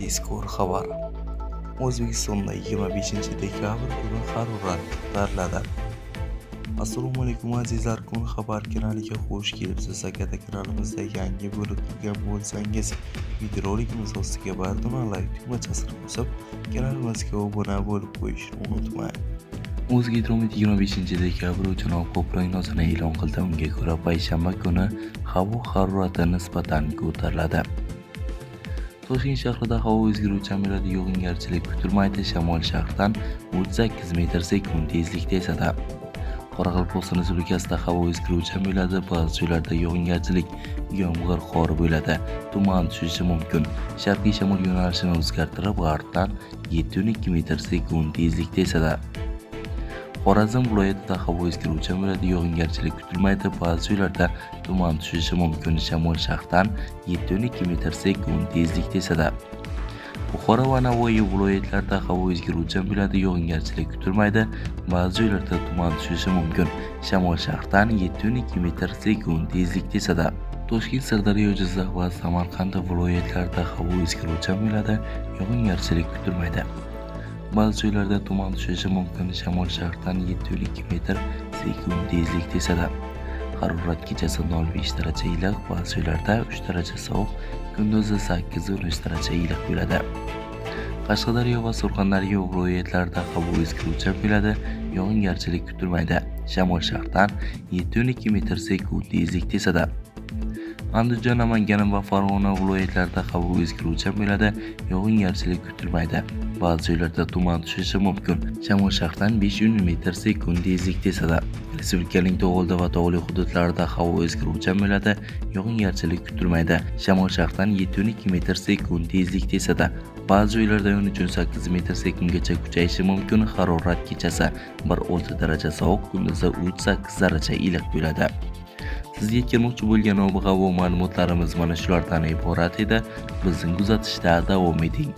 Tezkor xabar. O'zbekistonda 25 dekabr kuni harorat ko'tariladi. Assalomu alaykum azizlar, Kun xabar kanaliga xush kelibsiz. Agar kanalimizda yangi bo'lib turgan bo'lsangiz, videorolikimiz ostiga bir dona like tugmachasini bosib, kanalimizga obuna bo'lib qo'yishni unutmang. O'zgidromet 25 dekabr uchun ob-havo prognozini e'lon qildi. Unga ko'ra, payshanba kuni havo harorati nisbatan ko'tariladi. Toshkent shahrida havo o'zgaruvchan bo'ladi, yog'ingarchilik kutilmaydi, shamol sharqdan 38 metr sekund tezlikda esadi. Qoraqalpog'iston Respublikasida havo o'zgaruvchan bo'ladi, ba'zi joylarda yog'ingarchilik, yomg'ir, qor bo'ladi, tuman tushishi mumkin. Sharqiy shamol yo'nalishini o'zgartirib, g'arbdan 7-12 metr sekund tezlikda esadi. Xorazm viloyatida havo o'zgaruvchan bo'ladi, yog'ingarchilik kutilmaydi, ba'zi joylarda tuman tushishi mumkin. Shamol sharqdan 7-12 metr sekund tezlikda esadi. Buxoro va Navoiy viloyatlarida havo o'zgaruvchan bo'ladi, yog'ingarchilik kutilmaydi, ba'zi joylarda tuman tushishi mumkin. Shamol sharqdan 7-12 metr sekund tezlikda esadi. Toshkent, Sirdaryo, Jizzax va Samarqand viloyatlarida havo o'zgaruvchan bo'ladi, yog'ingarchilik kutilmaydi. Ba'zi joylarda tuman tushishi mumkin. Shamol sharqdan 7-12 metr sekund tezlikda esadi. Harorat kechasi 0,5 daraja iliq, ba'zi joylarda 3 daraja sovuq, kunduzi 8-13 daraja iliq bo'ladi. Qashqadaryo va Surxondaryo viloyatlarida havo o'zgaruvchan bo'ladi, yog'ingarchilik kutilmaydi. Shamol sharqdan 7-12 metr sekund tezlikda esadi. Andijon, Namangan va Farg'ona viloyatlarida havo o'zgaruvchan bo'ladi, yog'ingarchilik kutilmaydi. Ba'zi joylarda tuman tushishi mumkin. Shamol sharqdan 5-10 metr sekund tezlikda esadi. Respublikaning tog'oldi va tog'li hududlarida havo o'zgaruvchan bo'ladi, yog'ingarchilik kutilmaydi. Shamol sharqdan 7-12 metr sekund tezlikda esadi. Ba'zi joylarda 13-18 metr sekundgacha kuchayishi mumkin. Harorat kechasi 1-6 daraja sovuq, kunduzi 3-8 daraja iliq bo'ladi. Sizga yetkazmoqchi bo'lgan ob-havo ma'lumotlarimiz mana shulardan iborat edi. Bizni kuzatishda davom eting.